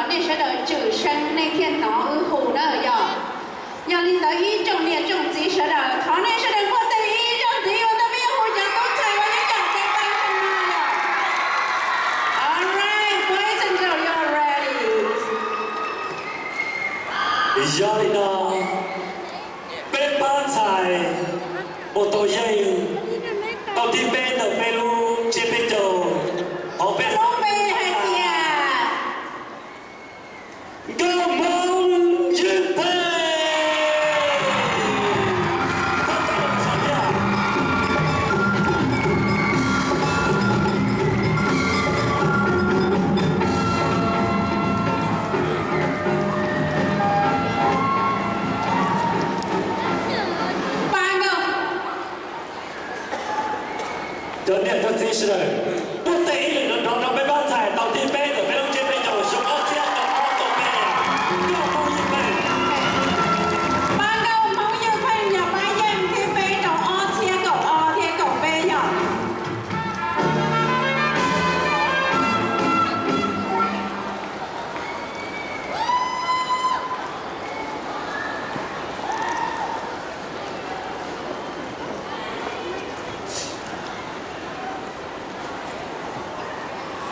Nej sawv daws tswm seev nej thiaj hnov wb hu na yog. Yog li ntawd ib tsoom niam tsoom txiv sawv daws, thov nej sawv daws muaj tej ib zaug ntxiv uas tau peb yuav hu cov tub ntxhais uas yeej yog cov pab no yog. All right, boys and girls, you're ready. Yog li no, peb pab ntxhais uas tau yeej tau thib peb ntawm peb lub tsiab peb caug hauv peb xeem hais tias Nkauj Hmoob Ywj Pheej. Cov niam cov txiv sawv daws, muaj tej ib lwm nrov nrov rau peb pab ntxhais tau thib peb ntawm peb lub tsiab peb caug xyoo ob txhiab kaum ob kaum peb. Nkauj Hmoob Ywj Pheej. Pab Nkauj Hmoob Ywj Pheej yog pab yeej thib peb rau ob txhiab kaum ob thiab kaum peb yog.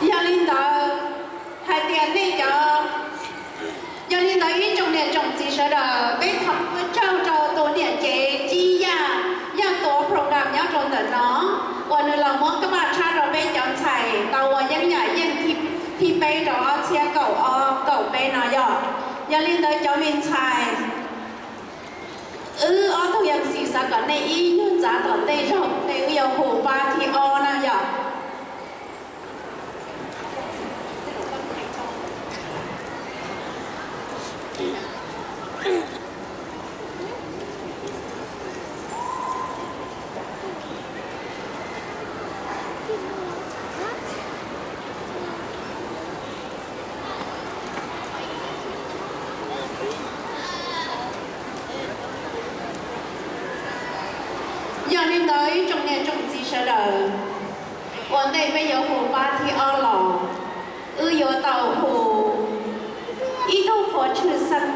Yog li ntawd, hais tias nej cov, yog li ntawd ib tsoom niam tsoom txiv sawv daws, peb thov ua tsaug rau tus niam cev Cib Yaj, Yaj Tuav program nyob rau ntawm no, uas nws los muab kab paj tshab rau peb cov ntxhais tau ua yeeb yam yeej thib peb rau ob txhiab kaum ob kaum peb no yog. Yog li ntawd cov me ntxhais, wb ob tug yam xis xav kom nej ib nyuag ntxav tom ntej zaug, nej wb yuav hu pab thib ob na yog. Yog li ntawd ib tsoom niam tsoom txiv sawv daws, ua ntej peb yuav hu pab thib ob los, wb yuav tau hu ib tug qhuav tshwj xeeb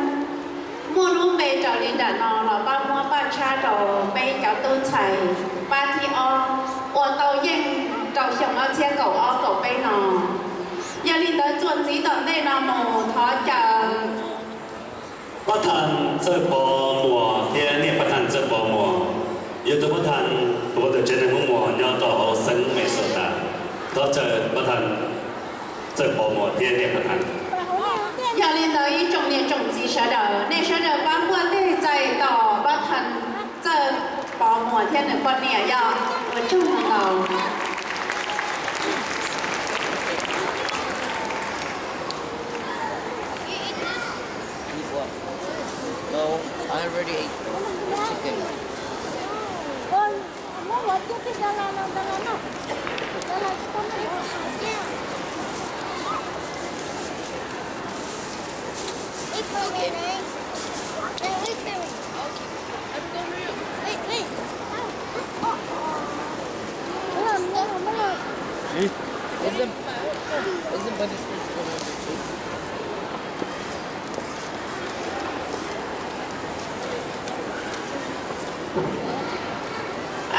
muaj lub npe raws li nram no los pab muab paj tshab rau peb cov tub ntxhais pab thib ob uas tau yeej rau xyoo ob txhiab kaum ob kaum peb no. Yog li ntawd txuas ntxiv tom ntej no mus thov caw Pab Thaj Txawj Pov Muas thiab niam Pab Thaj Txawj Pov Muas, yog tus Pab Thaj tuav ntawm tsev neeg Hmoob Muas nyob rau hauv xeev Minnesota. Thov caw Pab Thaj Txawj Pov Muas thiab niam Pab Thaj. Yog li ntawd ib tsoom niam tsoom txiv sawv daws, nej sawv daws pab npuaj tes txais tos Pab Thaj Txawj Pov Muas thiab nws poj niam yog ua tsaug ntau.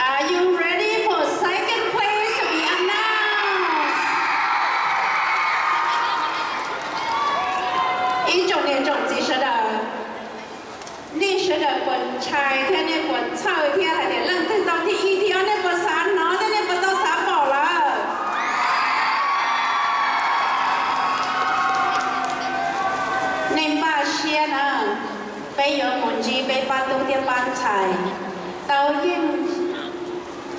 Are you ready for second place to be announced? Ib tsoom niam tsoom txiv sawv daws, nej sawv daws puas ntshai thiab nej puas txhawj thiab hais tias leej twg tau thib ib thib ob, nej puas xav hnov thiab nej puas tau xav pom lawm? Nej npaj siab na, peb yuav mus ntsib peb pab tub thiab pab ntxhais tau yeej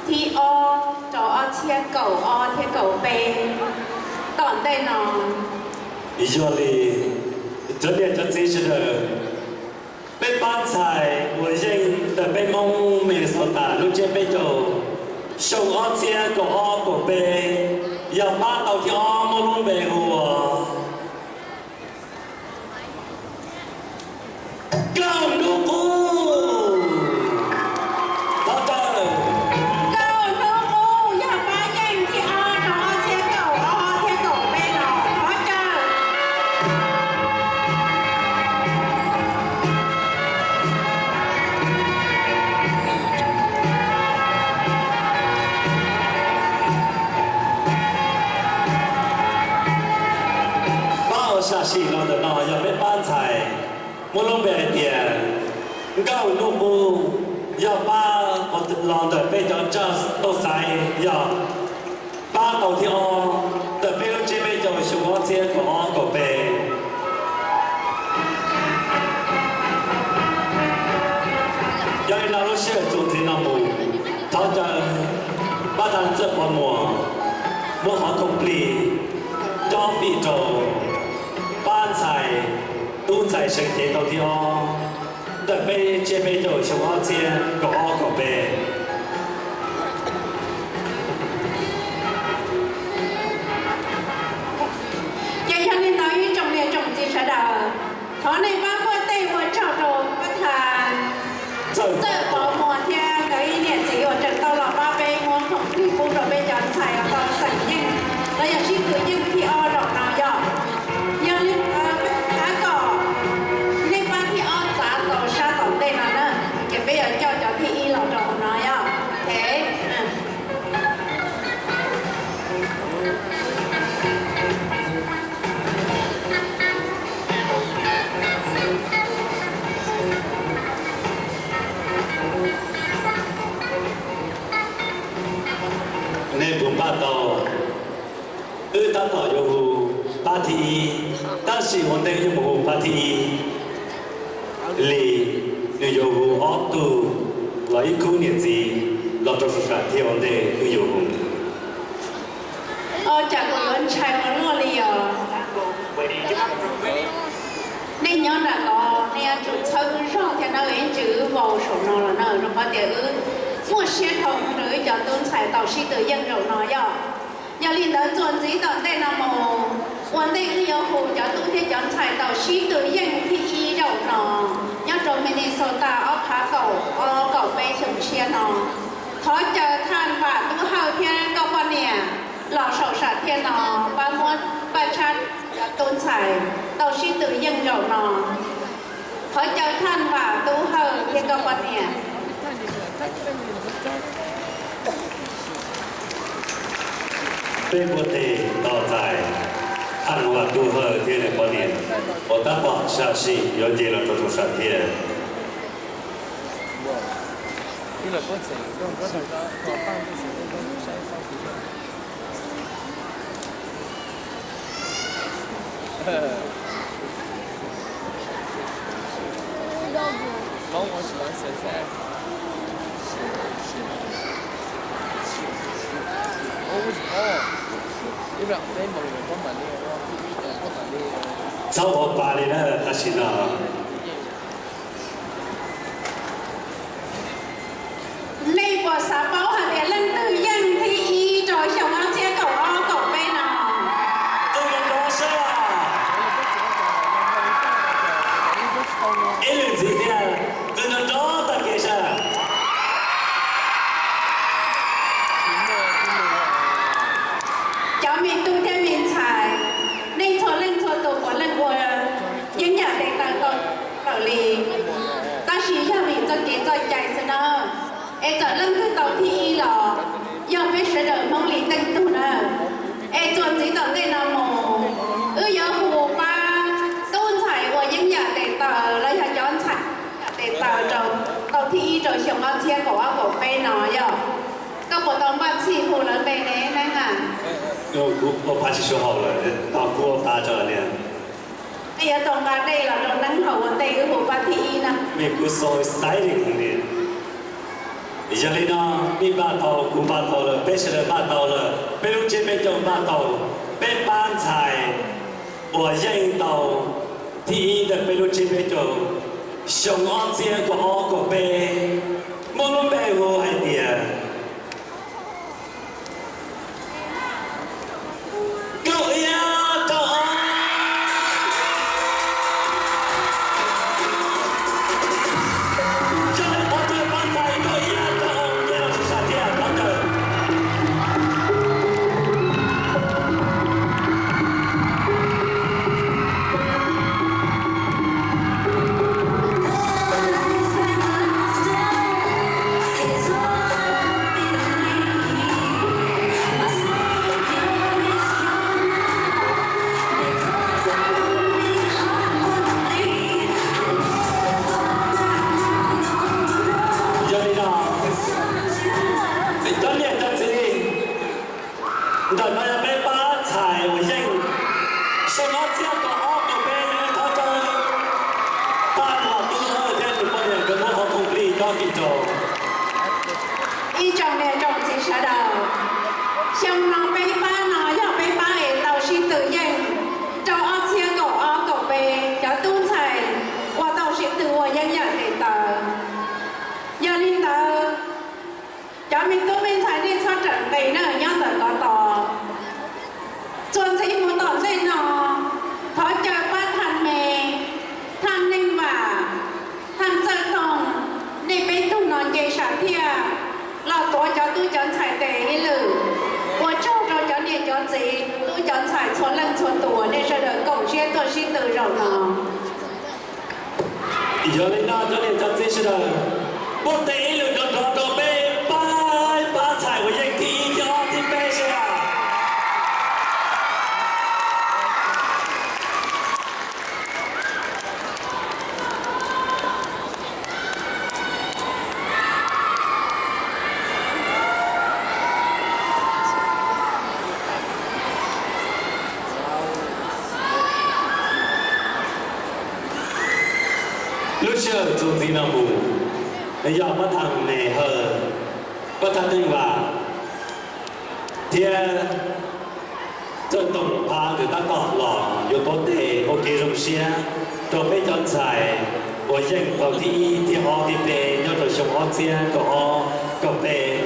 thib ob rau ob txhiab kaum ob thiab kaum peb tom ntej no. Yog li, cov niam cov txiv sawv daws, peb pab ntxhais uas yeej ntawm peb Hmoob Minnesota lub tsiab peb caug xyoo ob txhiab kaum ob kaum peb yog pab tau thib ob muaj lub npe hu ua Nkauj Hnub Qub. Thov caw. Nkauj Hnub Qub yog pab yeej thib ob rau ob txhiab kaum ob thiab kaum peb no. Thov caw. Sam sim los ntawm no yog peb pab ntxhais muaj lub npe hais tias Nkauj Nuj Qub, yog pab los ntawm peb cov tsaj tauj xaiv, yog pab tau thib ob ntawm peb lub tsiab peb caug xyoo ob txhiab kaum ob kaum peb. Yog li no lub sij hawm txuas ntxiv no mus, thov caw pab thaj Txawj Pov Muas muab qhov khoom plig cob fij rau pab ntxhais tub ntxhais seev cev tau thib ob ntawm peb tsiab peb caug xyoo ob txhiab kaum ob kaum peb. Ces yog li ntawd ib tsoom niam tsoom txiv sawv daws, thov nej pab muab tej ua tsaug rau pab thaj Txawj Pov Muas thiab nkawd ib niam txiv uas tseem tau los pab peb muab khoom plig pub rau peb cov ntxhais uas tau xeem yeej los yog sib tw yeej thib ob zaum no yog. Yog li ntawd peb thov kom nej pab thib ob txav tau sab tom ntej no na, ces peb yuav coj cov thib ib los rau hauv no yog. Nej puas npaj tau? Wb tab tom yuav hu pab thib ib, tab sis ua ntej wb yuav mus hu pab thib ib li, nws yuav hu ob tug los ib khub niam txiv los rau saum sam thiaj ua ntej wb yuav hu. Cas kuv yuav ntshai ua luaj li os. Nej nyob nram ko nej yuav tsum txhawb wb zog thiab nawb, ib ntsis wb vau saum no los na, rau qhov tias wb muaj siab dhau mus rau wb cov tub ntxhais tau sib tw yeej zaum no yog. Yog li ntawd txuas ntxiv tom ntej no mus, ua ntej wb yuav hu cov tub thiab cov ntxhais tau sib tw yeej thib ib zaum no nyob rau Minnesota ob phav kaum ob kaum peb xyoo tshiab no. Thov caw thaj Vam Tub Hawj thiab koj poj niam los saum sam thiaj no pab muab paj tshab cov tub ntxhais tau sib tw yeej zaum no. Thov caw thaj Vam Tub Hawj thiab koj poj niam. Peb muab tes tos txais thaj Vam Tub Hawj thiab nws poj niam uas tab tom sam sim yuav nce los rau saum sam thiaj. Txhob ua pa li na tam sim no. Nej puas xav paub hais tias leej twg yeej thib ib rau xyoo ob txhiab kaum ob kaum peb no? Ib leeg ntxiv thiab, tus nrov nrov tag kev sab. Cov me tub thiab me ntxhais, nej txhua leej txhua tus puav leej ua yeeb yam tes taw tau lawm li, tab sis yog vim txoj kev txoj cai xwb na. Es txawm leej twg tau thib ib los yog peb sawv daws Hmoob li teej tug na. Es txuas ntxiv tom ntej no mus, wb yuav hu pab tub ntxhais ua yeeb yam tes taw los yog cov ntxhais yeeb yam tes taw rau tau thib ib rau xyoo ob txhiab kaum ob kaum peb no yog. Koj puas tau npaj txhij hu lawv npe ne Neeb a? Kuv ua pa tsis sua haum lawm, tau kuv ua pa tso li. Nej yuav tau nqa dej los rau Neeb haus ua ntej wb hu pab thib ib na. Vim kuv so excited heev li. Yog li no, nej npaj tau, kuv npaj tau lawm, peb sawv daws npaj tau lawm, peb lub tsiab peb caug npaj tau peb pab ntxhais uas yeej tau thib ib ntawm peb lub tsiab peb caug xyoo ob txhiab kaum ob kaum peb, muaj lub npe hu hais tias Nkauj Iab Rau Ob. Yog li thov caw pab ntxhais Nkauj Iab Rau Ob nce los saum sam thiaj, thov caw. Ib tsoom niam tsoom txiv sawv daws, xyoo no peb pab no yog peb pab es tau sib tw yeej rau ob txhiab kaum ob kaum peb cov tub ntxhais uas tau sib tw ua yeeb yam li ntawd. Yog li ntawd, cov me tub me ntxhais nej txhob rawm nqis na, nyob ntawm ko tos. Txuas ntxiv mus tom ntej no, thov caw pab thaj me, thaj neej vam, thaj Txawj Toog, nej peb tug no nce sam thiaj los tuav cov tub cov ntxhais tes ib lwm. Ua tsaug rau cov niam cov txiv tub cov ntxhais txhua leej txhua tus uas nej sawv daws koom siab tuaj sib tw zaum no. Yog li no cov niam cov txiv sawv daws, pub tes ib lwm nrov nrov rau peb pab, pab ntxhais uas yeej thib ib thib ob thib peb seb. Lub sij hawm txuas ntxiv no mus, yog pab thaj me Hawj, pab thaj neej vam thiab Txawj Toog pab nkawd tab tom los yuav pub tes ua kev zoo siab rau peb cov ntxhais uas yeej tau thib ib thib ob thib peb nyob rau xyoo ob txhiab kaum ob kaum peb.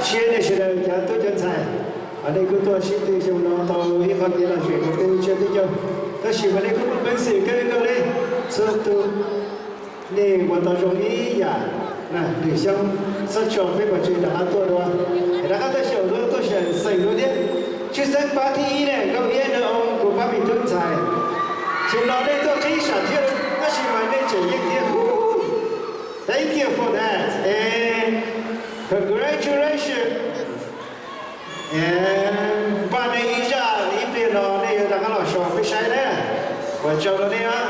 Siab nej sawv daws cov tub cov ntxhais, nej kuj tuaj sib tw xyoo no tau ib qho kev lom zem rau peb lub tsiab peb caug, tab sis mas nej kuj muaj peev xwm kawg nkaus li. Txhua tus nej ua tau zoo ib yam, lwm xyoo txhob tso peb pov tseg rov qab tuaj dua, rov qab tuaj xyaum dua, tuaj xyaum xeem dua thiab. Tshwj xeeb pab thib ib ne, Nkauj Iab Nraug Oo, kuv pab me tub ntxhais. Xyoo no nej tuaj qhib sam thiaj tab sis mas nej tseem yeej thiab. Thank you for that. And congratulations. Npaj nej ib zaj ib pliag no nej yuav rov qab los so peb saib na. Ua tsaug rau nej os.